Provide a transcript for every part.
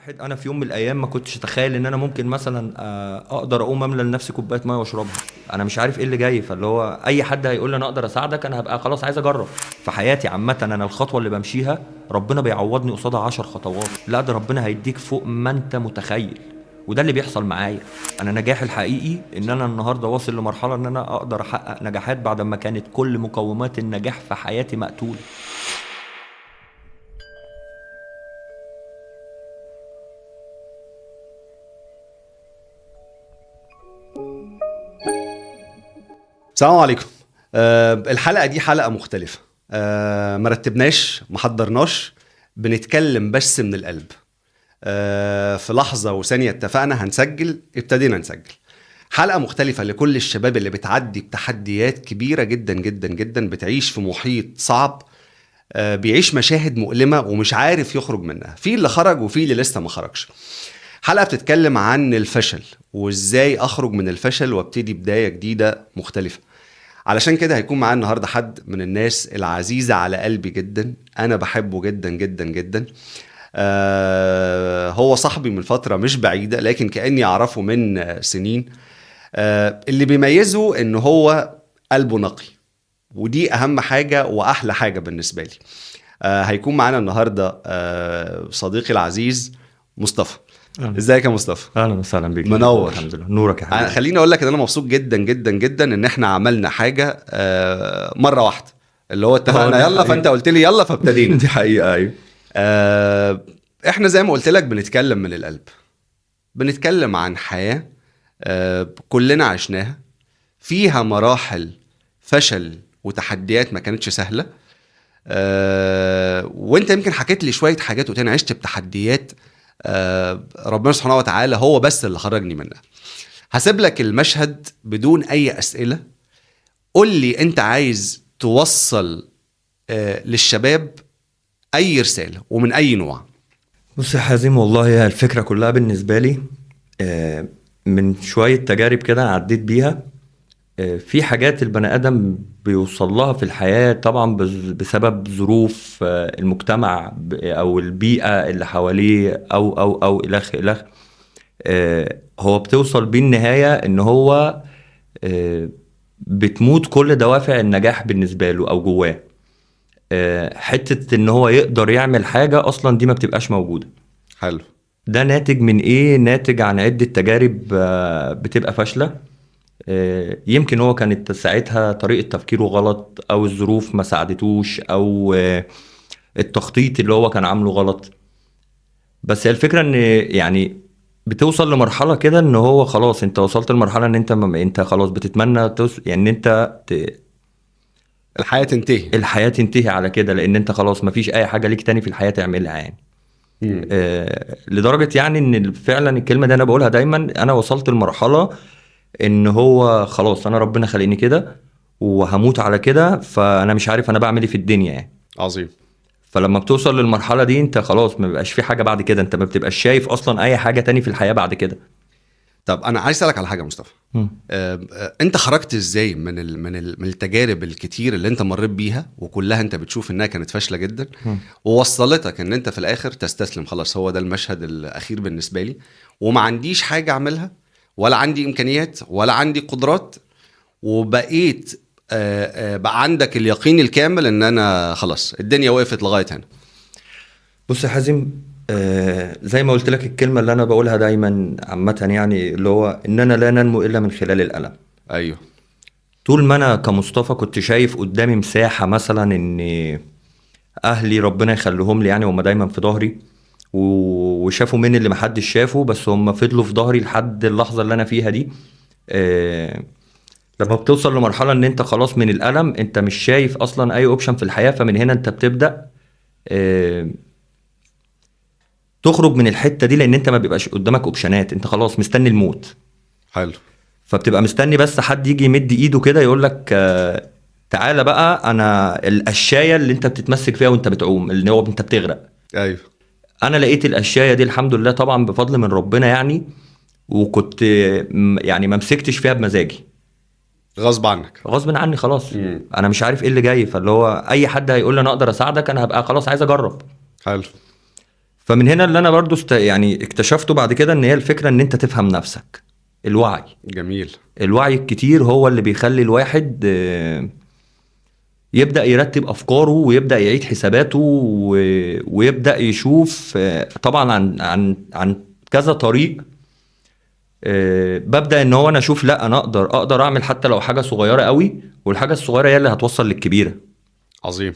واحد انا في يوم من الايام ما كنتش اتخيل ان انا ممكن مثلا اقدر اقوم املى لنفسي كوباية مية واشربها. انا مش عارف ايه اللي جاي، فاللي هو اي حد هيقول لي انا اقدر اساعدك انا هبقى خلاص عايز اجرب. في حياتي عامة انا الخطوة اللي بمشيها ربنا بيعوضني قصادها 10 خطوات، لا ده ربنا هيديك فوق ما انت متخيل، وده اللي بيحصل معايا. انا نجاحي الحقيقي ان انا النهارده واصل لمرحلة ان انا اقدر احقق نجاحات بعد ما كانت كل مقومات النجاح في حياتي مقتوله. السلام عليكم. الحلقة دي حلقة مختلفة، ما رتبناش ما حضرناش، بنتكلم بس من القلب. في لحظة وثانية اتفقنا هنسجل، ابتدينا نسجل. حلقة مختلفة لكل الشباب اللي بتعدي بتحديات كبيرة جدا جدا جدا، بتعيش في محيط صعب، بيعيش مشاهد مؤلمة ومش عارف يخرج منها، في اللي خرج وفي اللي لسه ما خرجش. حلقة بتتكلم عن الفشل وازاي اخرج من الفشل وابتدي بداية جديدة مختلفة. علشان كده هيكون معانا النهاردة حد من الناس العزيزة على قلبي جدا، انا بحبه جدا جدا جدا. هو صاحبي من فترة مش بعيدة، لكن كأني أعرفه من سنين. اللي بيميزه إن هو قلبه نقي، ودي أهم حاجة وأحلى حاجة بالنسبة لي. هيكون معانا النهاردة صديقي العزيز مصطفى. ازيك يا مصطفى؟ اهلا وسهلا بيك. منور. الحمد لله. نورك يا حبيبي. خليني اقول لك ان انا مبسوط جدا جدا جدا ان احنا عملنا حاجة مرة واحدة، اللي هو اتفقنا يلا، فانت قلت لي يلا فابتدينا. دي حقيقة. ايوه. احنا زي ما قلت لك بنتكلم من القلب، بنتكلم عن حياة كلنا عشناها، فيها مراحل فشل وتحديات ما كانتش سهلة. وانت يمكن حكيت لي شوية حاجات وقلت انا عشت بتحديات ربنا سبحانه وتعالى هو بس اللي خرجني منها. هسيب لك المشهد بدون اي اسئلة، قول لي انت عايز توصل للشباب اي رسالة ومن اي نوع. بص يا حازم، والله الفكرة كلها بالنسبة لي من شوية تجارب كده عديت بيها. في حاجات البني ادم بيوصل لها في الحياة طبعا بسبب ظروف المجتمع او البيئة اللي حواليه او او او الخ الخ. هو بتوصل بيه النهاية ان هو بتموت كل دوافع النجاح بالنسبة له او جواه. حتة ان هو يقدر يعمل حاجة اصلا دي ما بتبقاش موجودة. حلو. ده ناتج من ايه؟ ناتج عن عدة تجارب بتبقى فاشلة. يمكن هو كانت ساعتها طريقة تفكيره غلط، او الظروف ما ساعدتوش، او التخطيط اللي هو كان عامله غلط. بس هي الفكرة ان يعني بتوصل لمرحلة كده ان هو خلاص انت وصلت لمرحلة ان انت انت خلاص بتتمنى يعني انت الحياة تنتهي، الحياة تنتهي على كده، لان انت خلاص مفيش اي حاجة ليك تاني في الحياة تعملها يعني. لدرجة يعني ان فعلا الكلمة دي انا بقولها دايما، انا وصلت لمرحلة ان هو خلاص انا ربنا خلقني كده وهموت على كده، فانا مش عارف انا بعمل ايه في الدنيا يعني. عظيم. فلما بتوصل للمرحلة دي انت خلاص ما بيبقاش في حاجة بعد كده، انت ما بتبقاش شايف اصلا اي حاجة تاني في الحياة بعد كده. طب انا عايز اسالك على حاجة مصطفى. انت خرجت ازاي من ال من ال من التجارب الكتير اللي انت مريت بيها وكلها انت بتشوف انها كانت فاشلة جدا، ووصلتك ان انت في الاخر تستسلم، خلاص هو ده المشهد الاخير بالنسبة لي وما عنديش حاجة اعملها ولا عندي امكانيات ولا عندي قدرات، وبقيت بقى عندك اليقين الكامل ان انا خلاص الدنيا وقفت لغاية هنا؟ بص يا حازم، زي ما قلت لك الكلمة اللي أنا بقولها دايما عامة يعني، اللي هو إن أنا لا ننمو إلا من خلال الألم. أيوه. طول ما أنا كمصطفى كنت شايف قدامي مساحة مثلا إن أهلي ربنا يخليهم لي يعني، هم دايما في ظهري وشافوا مني اللي محدش شافه، بس هم فضلوا في ظهري لحد اللحظة اللي أنا فيها دي. لما بتوصل لمرحلة إن أنت خلاص من الألم أنت مش شايف أصلا أي أوبشن في الحياة، فمن هنا أنت بتبدأ تخرج من الحتة دي، لان انت ما بيبقاش قدامك اوبشنات، انت خلاص مستني الموت. حلو. فبتبقى مستني بس حد يجي يمد ايده كده يقول لك تعالى بقى، انا القشايه اللي انت بتتمسك فيها وانت بتعوم، اللي هو انت بتغرق. ايوه. انا لقيت القشايه دي الحمد لله طبعا بفضل من ربنا يعني، وكنت يعني ما مسكتش فيها بمزاجي، غصب عنك. غصب عني خلاص. انا مش عارف ايه اللي جاي، فاللي هو اي حد هيقول لي انا اقدر اساعدك انا هبقى خلاص عايز اجرب. حلو. فمن هنا اللي انا برضو يعني اكتشفته بعد كده، ان هي الفكرة ان انت تفهم نفسك. الوعي. جميل. الوعي الكتير هو اللي بيخلي الواحد يبدأ يرتب أفكاره ويبدأ يعيد حساباته ويبدأ يشوف طبعا عن كذا طريق. ببدأ ان هو انا اشوف لا انا اقدر اعمل حتى لو حاجة صغيرة قوي، والحاجة الصغيرة هي اللي هتوصل للكبيرة. عظيم.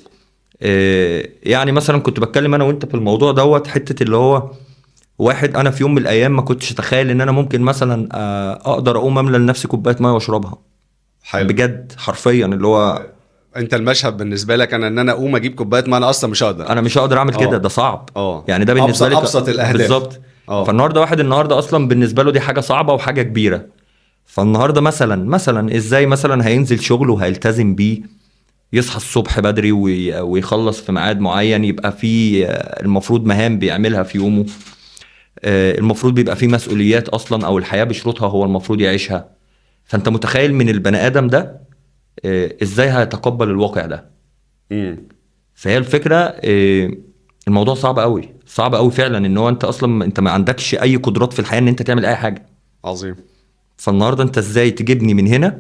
يعني مثلا كنت بتكلم انا وانت في الموضوع دوت، حتة اللي هو واحد انا في يوم من الايام ما كنتش اتخيل ان انا ممكن مثلا اقدر اقوم املى لنفسي كوباية مية واشربها. حلو. بجد حرفيا اللي هو انت المشهد بالنسبة لك انا ان انا اقوم اجيب كوباية مية، انا اصلا مش هقدر، انا مش هقدر اعمل كده، ده صعب. يعني ده بالنسبة لي ابسط الاهداف. بالظبط. فالنهارده واحد النهارده اصلا بالنسبة له دي حاجة صعبة وحاجه كبيرة. فالنهارده مثلا ازاي مثلا هينزل شغله وهيلتزم بيه، يصحى الصبح بدري ويخلص في ميعاد معين، يبقى في المفروض مهام بيعملها في يومه، المفروض بيبقى في مسؤوليات اصلا او الحياة بشروطها هو المفروض يعيشها. فانت متخيل من البني ادم ده ازاي هيتقبل الواقع ده؟ فهي الفكرة الموضوع صعب قوي، صعب قوي فعلا، ان هو انت اصلا انت ما عندكش اي قدرات في الحياة ان انت تعمل اي حاجة. عظيم. فالنهارده انت ازاي تجيبني من هنا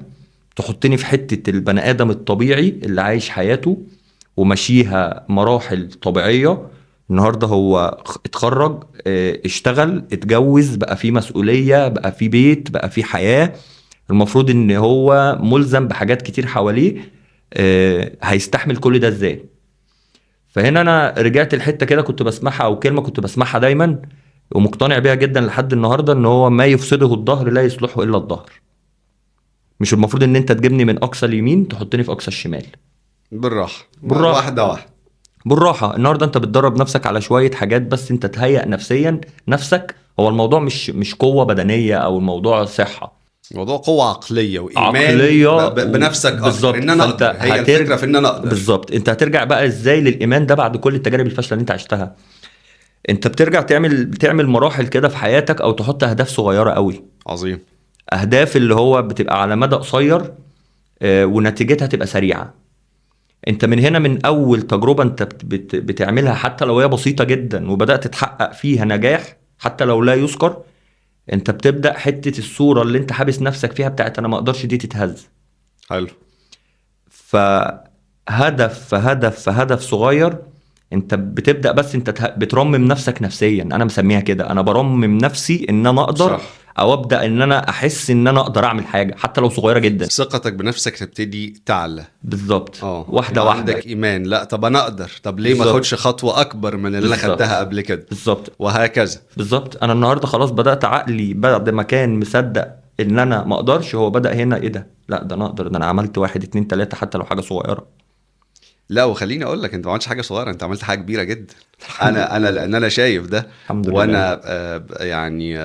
تحطني في حتة البني ادم الطبيعي اللي عايش حياته ومشيها مراحل طبيعية. النهارده هو اتخرج، اشتغل، اتجوز، بقى فيه مسؤولية، بقى فيه بيت، بقى فيه حياة، المفروض ان هو ملزم بحاجات كتير حواليه، هيستحمل كل ده ازاي؟ فهنا انا رجعت الحتة كده كنت بسمعها، او كلمة كنت بسمعها دايما ومقتنع بيها جدا لحد النهارده، ان هو ما يفسده الظهر لا يصلحه الا الظهر. مش المفروض ان انت تجيبني من اقصى اليمين تحطني في اقصى الشمال. بالراحة، بالراحة، واحدة واحدة، بالراحة. النهارده انت بتدرب نفسك على شوية حاجات، بس انت تهيئ نفسيا نفسك. هو الموضوع مش قوة بدنية او الموضوع صحة، موضوع قوة عقلية وإيمان عقلية بنفسك أكتر، إن أنا أقدر. هي الفكرة في إن أنا أقدر. بالظبط. أنت هترجع بقى إزاي للإيمان ده بعد كل التجارب الفاشلة اللي أنت عشتها؟ أنت بترجع تعمل مراحل كده في حياتك، أو تحط أهداف صغيرة قوي. عظيم. أهداف اللي هو بتبقى على مدى قصير ونتيجتها تبقى سريعة. أنت من هنا، من أول تجربة أنت بتعملها حتى لو هي بسيطة جدا وبدأت تحقق فيها نجاح حتى لو لا يذكر، انت بتبدأ حتة الصورة اللي انت حابس نفسك فيها بتاعت انا ما اقدرش دي تتهز. حلو. فهدف فهدف فهدف صغير انت بتبدأ، بس انت بترمم نفسك نفسيا. انا مسميها كده، انا برمم نفسي ان انا اقدر. صح. او ابدأ ان انا احس ان انا اقدر اعمل حاجة حتى لو صغيرة جدا. ثقتك بنفسك تبتدي تعلى. بالظبط. واحدة واحدة. عندك ايمان، لا طب انا اقدر، طب ليه ما اخدش خطوة اكبر من اللي انا خدتها قبل كده؟ بالظبط. وهكذا. بالظبط. انا النهاردة خلاص بدأت عقلي بعد ما كان مصدق ان انا ما اقدرش، هو بدأ هنا ايه ده؟ لا ده انا اقدر، ده انا عملت 1 2 3 حتى لو حاجة صغيرة. لا وخليني اقول لك، انت ما عملتش حاجة صغيرة، انت عملت حاجة كبيرة جدا. انا لان انا شايف ده. الحمد لله. وانا يعني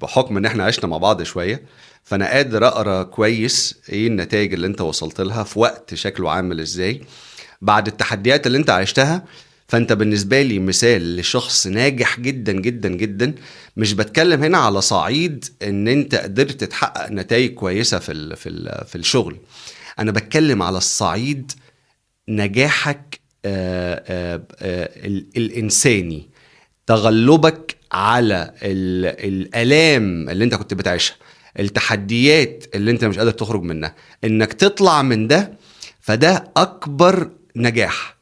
بحكم ان احنا عشنا مع بعض شوية، فانا قادر اقرا كويس ايه النتائج اللي انت وصلت لها في وقت شكله عامل ازاي بعد التحديات اللي انت عشتها. فانت بالنسبة لي مثال لشخص ناجح جدا جدا جدا. مش بتكلم هنا على صعيد ان انت قدرت تحقق نتائج كويسة في ال في ال في الشغل، انا بتكلم على الصعيد نجاحك الإنساني، تغلبك على الآلام اللي انت كنت بتعيشها، التحديات اللي انت مش قادر تخرج منها، انك تطلع من ده، فده أكبر نجاح.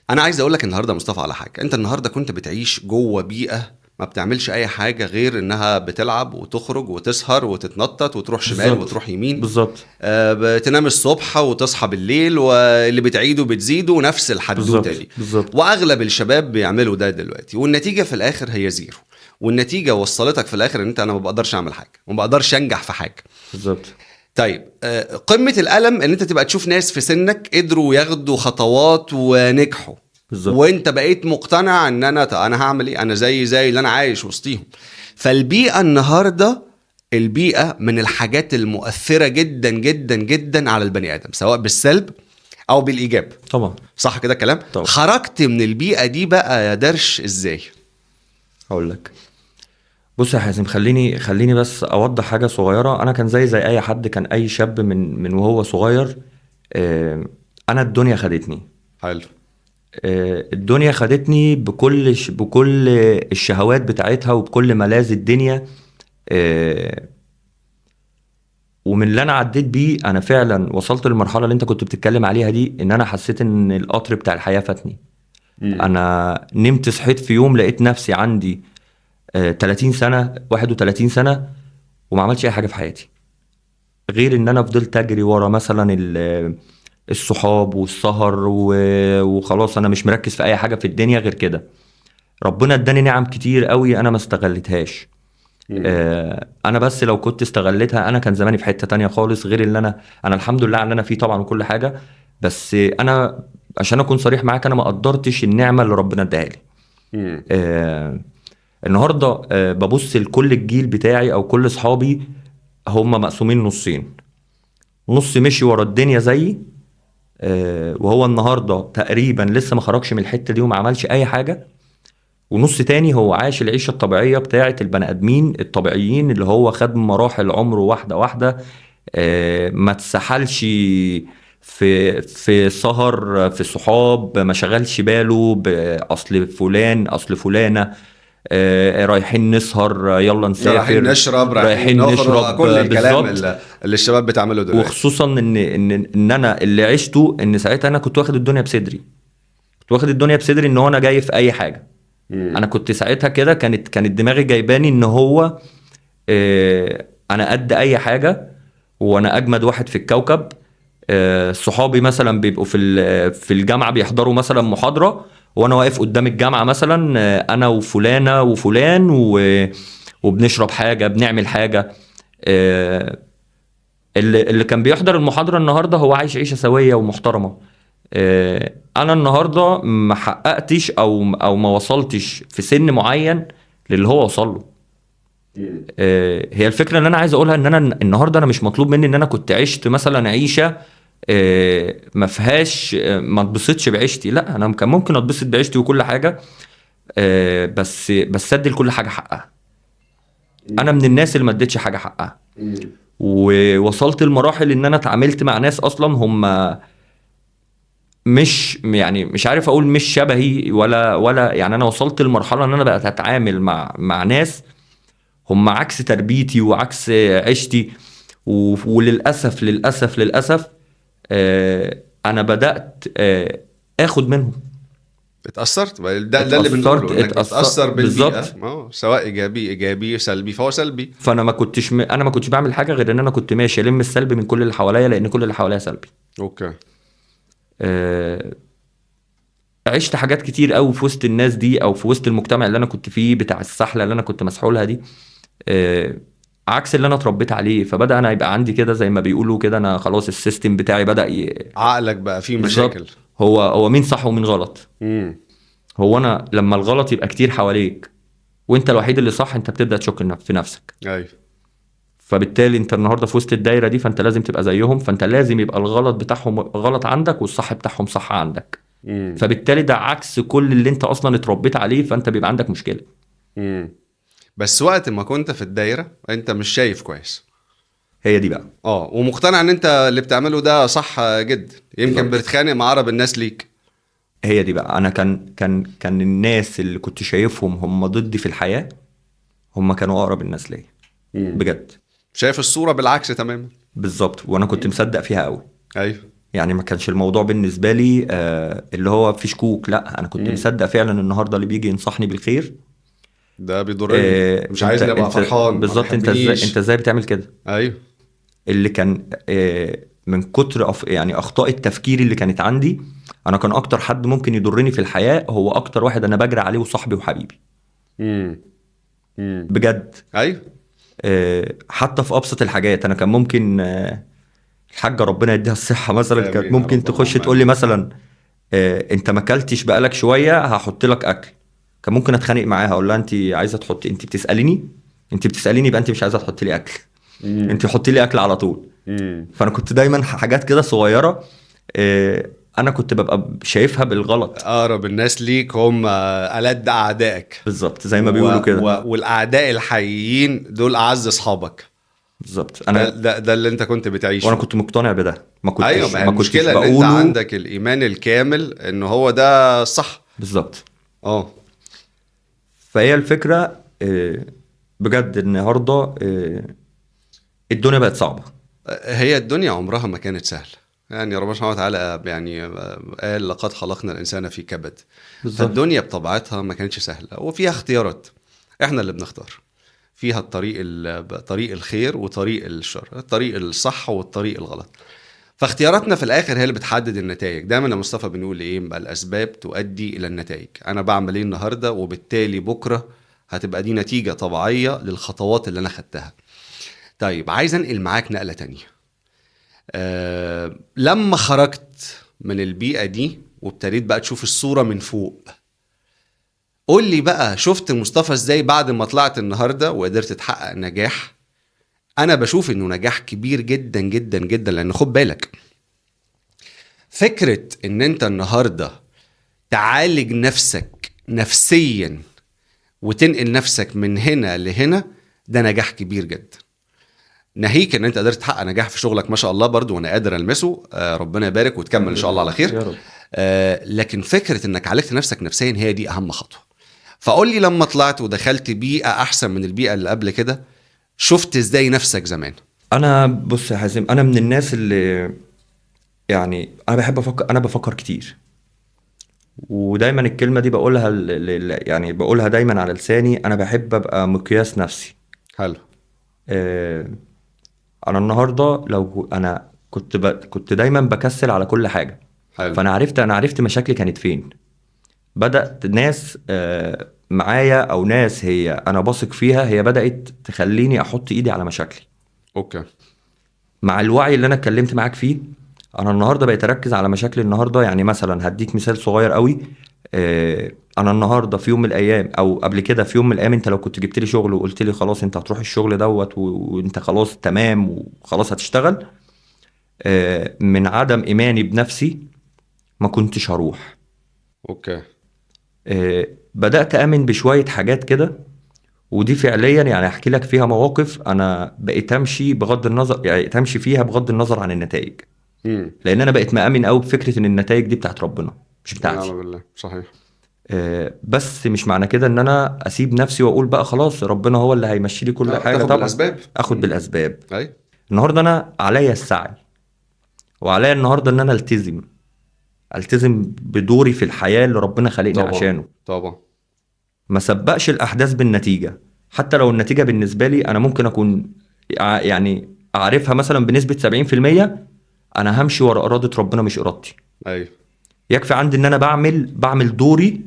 أنا عايز أقولك النهاردة مصطفى على حاجة. انت النهاردة كنت بتعيش جوه بيئة ما بتعملش أي حاجة غير إنها بتلعب وتخرج وتسهر وتتنطط وتروح شمال. بالزبط. وتروح يمين. بالظبط. بتنام الصبح وتصحى بالليل، واللي بتعيده بتزيده، ونفس الحدوتة دي. بالظبط. وأغلب الشباب بيعملوا ده دلوقتي، والنتيجة في الآخر هي zero. والنتيجة وصلتك في الآخر إن أنت أنا ما بقدرش أعمل حاجة وما بقدرش أنجح في حاجة. بالظبط. طيب قمة الألم إن أنت تبقى تشوف ناس في سنك قدروا ياخدوا خطوات ونجحوا. بالظبط. وانت بقيت مقتنع ان انا هعمل ايه، انا زي اللي انا عايش وسطيهم. فالبيئة النهاردة، البيئة من الحاجات المؤثرة جدا جدا جدا على البني آدم، سواء بالسلب او بالايجاب. طبعا. صح كده الكلام؟ طبعا. خرجت من البيئة دي بقى يا درش ازاي؟ هقول لك. بص يا حازم، خليني بس اوضح حاجة صغيرة. انا كان زي اي حد، كان اي شاب من وهو صغير، انا الدنيا خدتني. حلو. الدنيا خدتني بكل الشهوات بتاعتها وبكل ملاذ الدنيا. ومن اللي انا عديت بيه انا فعلا وصلت للمرحلة اللي انت كنت بتتكلم عليها دي، ان انا حسيت ان القطر بتاع الحياة فاتني. انا نمت صحيت في يوم لقيت نفسي عندي 30 سنة 31 سنة وما عملتش اي حاجة في حياتي، غير ان انا فضلت اجري ورا مثلا الصحاب والسهر وخلاص انا مش مركز في اي حاجة في الدنيا غير كده. ربنا اداني نعم كتير قوي انا ما استغلتهاش. انا بس لو كنت استغلتها انا كان زماني في حتة تانية خالص، غير اللي انا الحمد لله على اللي انا فيه طبعا وكل حاجة. بس انا عشان اكون صريح معاك، انا ما قدرتش النعمة اللي ربنا اداها لي. النهارده ببص لكل الجيل بتاعي او كل اصحابي، هم مقسومين نصين. نص مشي ورا الدنيا زيي، وهو النهارده تقريبا لسه ما خرجش من الحتة دي وما عملش اي حاجة، ونص تاني هو عاش العيشة الطبيعية بتاعه البني ادمين الطبيعيين، اللي هو خد مراحل عمره واحدة واحدة، ما اتسحلش في سهر، في صحاب، ما شغلش باله باصل فلان اصل فلانه، رايحين نسهر، يلا نسافر، رايحين نشرب، رايحين نشرب، كل الكلام اللي الشباب بتعمله دلوقتي. وخصوصا ان ان ان انا اللي عشته ان ساعتها انا كنت واخد الدنيا بصدري، كنت واخد الدنيا بصدري ان هو انا جاي في اي حاجة. انا كنت ساعتها كده كانت دماغي جايباني ان هو انا قد اي حاجة وانا اجمد واحد في الكوكب. صحابي مثلا بيبقوا في الجامعة بيحضروا مثلا محاضرة، وانا واقف قدام الجامعة مثلا انا وفلانه وفلان وبنشرب حاجة، بنعمل حاجة. اللي كان بيحضر المحاضرة النهارده هو عايش عيشه سويه ومحترمه. انا النهارده ما حققتش او ما وصلتش في سن معين للي هو وصل له. هي الفكرة اللي انا عايز اقولها ان انا النهارده انا مش مطلوب مني ان انا كنت عشت مثلا عيشه ما فيهاش، ما اتبسطش بعيشتي. لا، انا كان ممكن اتبسط بعيشتي وكل حاجة، بس ادي لكل حاجة حقها. انا من الناس اللي ما اديتش حاجة حقها، ووصلت لمراحل ان انا اتعاملت مع ناس اصلا هم مش، يعني مش عارف اقول مش شبهي ولا يعني انا وصلت لمرحلة ان انا بقيت اتعامل مع ناس هم عكس تربيتي وعكس عيشتي، وللاسف للاسف للاسف انا بدات اخد منهم. اتاثرت. ده اللي بنقوله، انك اتاثر بالبيئة، سواء ايجابي سلبي، فهو سلبي. فانا ما كنتش انا ما كنتش بعمل حاجة غير ان انا كنت ماشي الم السلبي من كل اللي حواليا، لان كل اللي حواليا سلبي. okay. عشت حاجات كتير قوي في وسط الناس دي، او في وسط المجتمع اللي انا كنت فيه بتاع السحله اللي انا كنت مسحولها دي، عكس اللي انا اتربيت عليه. فبدا انا يبقى عندي كده زي ما بيقولوا كده، انا خلاص ال system بتاعي بدا عقلك بقى فيه مشاكل. هو مين صح ومين غلط. هو انا لما الغلط يبقى كتير حواليك وانت الوحيد اللي صح، انت بتبدا تشك في نفسك. ايوه. فبالتالي انت النهارده في وسط الدايرة دي، فانت لازم تبقى زيهم، فانت لازم يبقى الغلط بتاعهم غلط عندك والصح بتاعهم صح عندك. فبالتالي ده عكس كل اللي انت اصلا اتربيت عليه، فانت بيبقى عندك مشكلة. بس وقت ما كنت في الدايرة انت مش شايف كويس. هي دي بقى. ومقتنع ان انت اللي بتعمله ده صح جدا، يمكن بتتخانق مع اقرب الناس ليك. هي دي بقى. انا كان الناس اللي كنت شايفهم هم ضدي في الحياة، هم كانوا اقرب الناس ليا بجد. شايف الصورة بالعكس تماما. بالظبط، وانا كنت مصدق فيها قوي. ايوه. يعني ما كانش الموضوع بالنسبة لي اللي هو في شكوك، لا انا كنت مصدق فعلا النهارده اللي بيجي ينصحني بالخير ده بيضرني، مش عايزني ابقى فرحان. بالظبط. انت ازاي بتعمل كده؟ ايوه. اللي كان من كتر يعني اخطاء التفكير اللي كانت عندي، انا كان اكتر حد ممكن يضرني في الحياة هو اكتر واحد انا بجري عليه، وصاحبي وحبيبي. بجد. ايوه. حتى في ابسط الحاجات انا كان ممكن الحاجة ربنا يديها الصحة مثلا، كانت ممكن تخش تقول لي مثلا انت ما اكلتش بقالك شوية، هحط لك اكل. كان ممكن اتخانق معاها، اقول لها انت عايزه تحطي، انت بتساليني، انت بتساليني يبقى انت مش عايزه تحطي لي اكل، انت حطي لي اكل على طول. فانا كنت دايما حاجات كده صغيرة انا كنت ببقى شايفها بالغلط. اقرب الناس ليك هم ألد اعدائك. بالظبط زي ما بيقولوا كده. والاعداء الحقيقيين دول اعز اصحابك. بالظبط. انا ده اللي انت كنت بتعيشه، وانا كنت مقتنع بده. ما كنتش، ايوه، ما ما كنتش المشكلة ان انت بقوله. عندك الايمان الكامل ان هو ده الصح. بالظبط. اه. فهي الفكرة بجد النهارده الدنيا بقت صعبة. هي الدنيا عمرها ما كانت سهلة يعني. ربنا سبحانه وتعالى يعني قال لقد خلقنا الانسان في كبد. بالظبط. فالدنيا بطبيعتها ما كانتش سهلة، وفيها اختيارات احنا اللي بنختار فيها، الطريق طريق الخير وطريق الشر، الطريق الصح والطريق الغلط. فاختياراتنا في الاخر هي اللي بتحدد النتائج. دايما يا مصطفى بنقول ايه بقى؟ الاسباب تؤدي الى النتائج. انا بعمل ايه النهارده وبالتالي بكره هتبقى دي نتيجة طبيعية للخطوات اللي انا خدتها. طيب عايز انقل معاك نقله تانية. لما خرجت من البيئة دي وابتديت بقى تشوف الصورة من فوق، قول لي بقى شفت مصطفى ازاي بعد ما طلعت النهارده وقدرت تحقق نجاح؟ انا بشوف انه نجاح كبير جدا جدا جدا، لان خد بالك فكرة ان انت النهارده تعالج نفسك نفسيا وتنقل نفسك من هنا لهنا، ده نجاح كبير جدا. ناهيك ان انت قدرت تحقق نجاح في شغلك ما شاء الله برضو، وانا قادر المسه، ربنا يبارك وتكمل ان شاء الله على خير يا رب. لكن فكرة انك عالجت نفسك نفسيا هي دي اهم خطوة. فقول لي لما طلعت ودخلت بيئة احسن من البيئة اللي قبل كده، شفت ازاي نفسك زمان؟ انا بص يا حازم، انا من الناس اللي يعني انا بحب افكر، انا بفكر كتير، ودايما الكلمة دي بقولها يعني بقولها دايما على لساني. انا بحب ابقى مقياس نفسي. حلو. انا النهارده لو انا كنت دايما بكسل على كل حاجة. حلو. فانا عرفت مشاكلي كانت فين. بدات ناس معايا او ناس هي انا بثق فيها، هي بدات تخليني احط ايدي على مشاكلي. okay. مع الوعي اللي انا اتكلمت معاك فيه، انا النهارده بقيت اركز على مشاكلي النهارده. يعني مثلا هديك مثال صغير قوي. انا النهارده في يوم من الايام، او قبل كده في يوم من الايام، انت لو كنت جبت لي شغل وقلت لي خلاص انت هتروح الشغل دوت وانت خلاص تمام وخلاص هتشتغل، من عدم ايماني بنفسي ما كنتش هروح. okay. بدأت أمن بشوية حاجات كده، ودي فعليا يعني احكي لك فيها مواقف انا بقيت امشي بغض النظر، يعني امشي فيها بغض النظر عن النتائج. لان انا بقيت مأمن قوي بفكرة ان النتائج دي بتاعت ربنا مش بتاعتي. نعم بالله. صحيح. بس مش معنى كده ان انا اسيب نفسي واقول بقى خلاص ربنا هو اللي هيمشي لي كل حاجة. تاخد طبعا بالاسباب. اخد بالاسباب. ايوه. النهارده انا عليا السعي، وعليا النهارده ان انا التزم بدوري في الحياة اللي ربنا خلقني طبعا. عشانه. طبعا. ما سبقش الاحداث بالنتيجة، حتى لو النتيجة بالنسبة لي انا ممكن اكون يعني اعرفها مثلا بنسبة 70%، انا همشي ورا اراده ربنا مش ارادتي. ايوه. يكفي عندي ان انا بعمل دوري،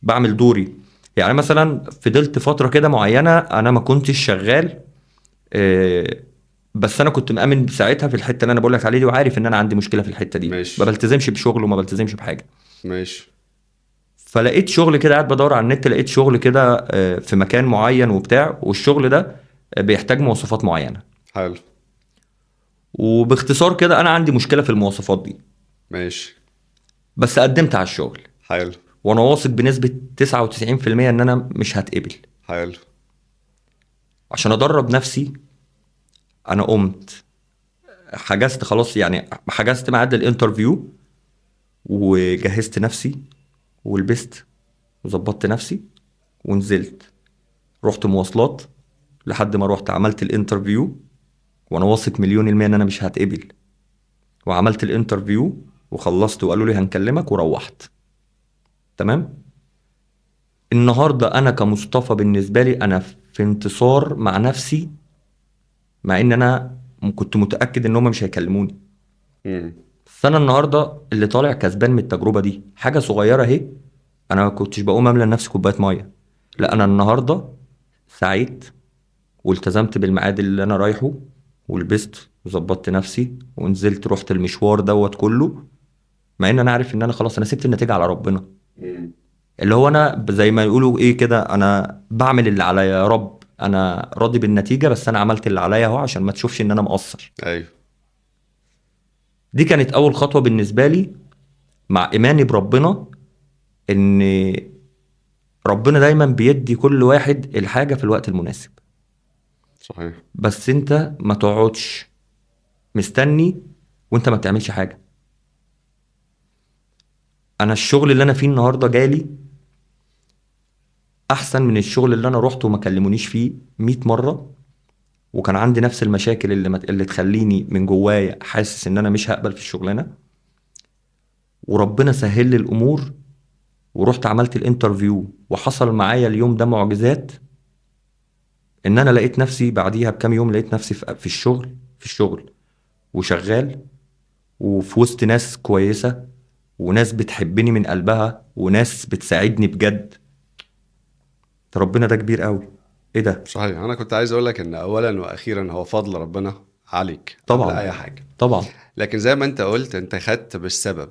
بعمل دوري. يعني مثلا فضلت فترة كده معينة انا ما كنتش شغال، بس انا كنت مأمن ساعتها في الحتة اللي انا بقول لك عليها دي، وعارف ان انا عندي مشكلة في الحتة دي. ماشي. ما بلتزمش بشغل وما بلتزمش بحاجة. ماشي. فلقيت شغل كده، قاعد بدور على النت، لقيت شغل كده في مكان معين وبتاع، والشغل ده بيحتاج مواصفات معينة. حلو. وباختصار كده انا عندي مشكلة في المواصفات دي. ماشي. بس قدمت على الشغل. حلو. وانا واثق بنسبة 99% ان انا مش هتقبل. حلو. عشان ادرب نفسي انا قمت حجزت خلاص، يعني حجزت ميعاد ال interview، وجهزت نفسي ولبست وظبطت نفسي ونزلت، رحت مواصلات لحد ما روحت عملت ال interview، وانا واثق 1,000,000% ان انا مش هتقبل. وعملت ال interview وخلصت وقالوا لي هنكلمك، وروحت. تمام. النهارده انا كمصطفى بالنسبة لي انا في انتصار مع نفسي، مع ان انا كنت متاكد ان هم مش هيكلموني. بس انا النهارده اللي طالع كسبان من التجربة دي حاجة صغيرة اهي، انا ما كنتش بقوم املى لنفسي كوباية مية، لا انا النهارده سعيت والتزمت بالميعاد اللي انا رايحة، ولبست وظبطت نفسي ونزلت رحت المشوار دوت كله، مع ان انا عارف ان انا خلاص انا سبت النتيجة على ربنا. اللي هو انا زي ما يقولوا ايه كده، انا بعمل اللي عليا يا رب، انا راضي بالنتيجة، بس انا عملت اللي عليا اهو عشان ما تشوفش ان انا مقصر. ايوه. دي كانت اول خطوة بالنسبة لي مع ايماني بربنا، ان ربنا دايما بيدي كل واحد الحاجة في الوقت المناسب. صحيح. بس انت ما تقعدش مستني وانت ما بتعملش حاجة. انا الشغل اللي انا فيه النهارده جالي احسن من الشغل اللي انا روحته وما كلمونيش فيه 100 مرة، وكان عندي نفس المشاكل اللي تخليني من جوايا حاسس ان انا مش هقبل في الشغلانة، وربنا سهل لي الامور ورحت عملت ال interview وحصل معايا اليوم ده معجزات، ان انا لقيت نفسي بعديها بكام يوم لقيت نفسي في الشغل وشغال وفي وسط ناس كويسة وناس بتحبني من قلبها وناس بتساعدني بجد. ربنا ده كبير قوي. ايه ده؟ صحيح. انا كنت عايز اقول لك ان اولا واخيرا هو فضل ربنا عليك طبعا قبل اي حاجة طبعا، لكن زي ما انت قلت انت خدت بالسبب،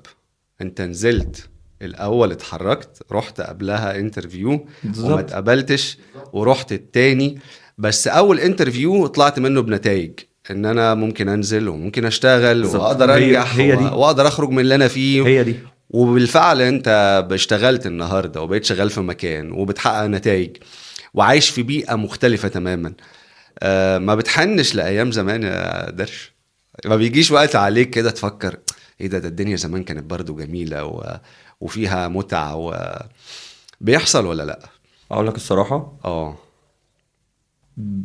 انت نزلت الاول، اتحركت، رحت قبلها interview وما اتقبلتش ورحت التاني، بس اول interview طلعت منه بنتائج ان انا ممكن انزل وممكن اشتغل واقدر انجح واقدر اخرج من اللي انا فيه. هي دي. وبالفعل انت اشتغلت النهارده وبقيت شغال في مكان وبتحقق نتائج وعايش في بيئة مختلفة تماما. ما بتحنش لايام زمان يا درش؟ ما بيجيش وقت عليك كده تفكر ايه ده الدنيا زمان كانت برضو جميلة وفيها متعه بيحصل ولا لا؟ اقول لك الصراحة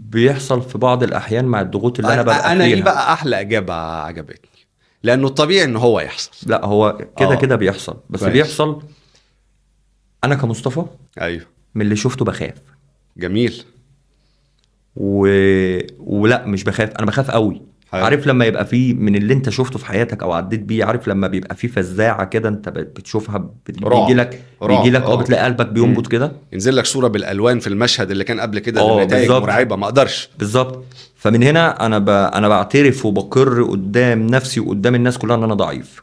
بيحصل في بعض الاحيان مع الضغوط اللي انا ببقى فيها. انا دي بقى احلى اجابه عجبتني، لانه الطبيعي ان هو يحصل. لا هو كده كده بيحصل، بس كويس. بيحصل. انا كمصطفى ايوه من اللي شفته بخاف. جميل. ولا مش بخاف، انا بخاف قوي. حلو. عارف لما يبقى فيه من اللي انت شفته في حياتك او عديت بيه، عارف لما بيبقى فيه فزاعه كده انت بتشوفها بيجي لك بتلاقي قلبك بينبض كده، ينزل لك صوره بالالوان في المشهد اللي كان قبل كده، النتائج مرعبة ما اقدرش. بالظبط. فمن هنا انا بعترف وبقر قدام نفسي وقدام الناس كلها ان انا ضعيف.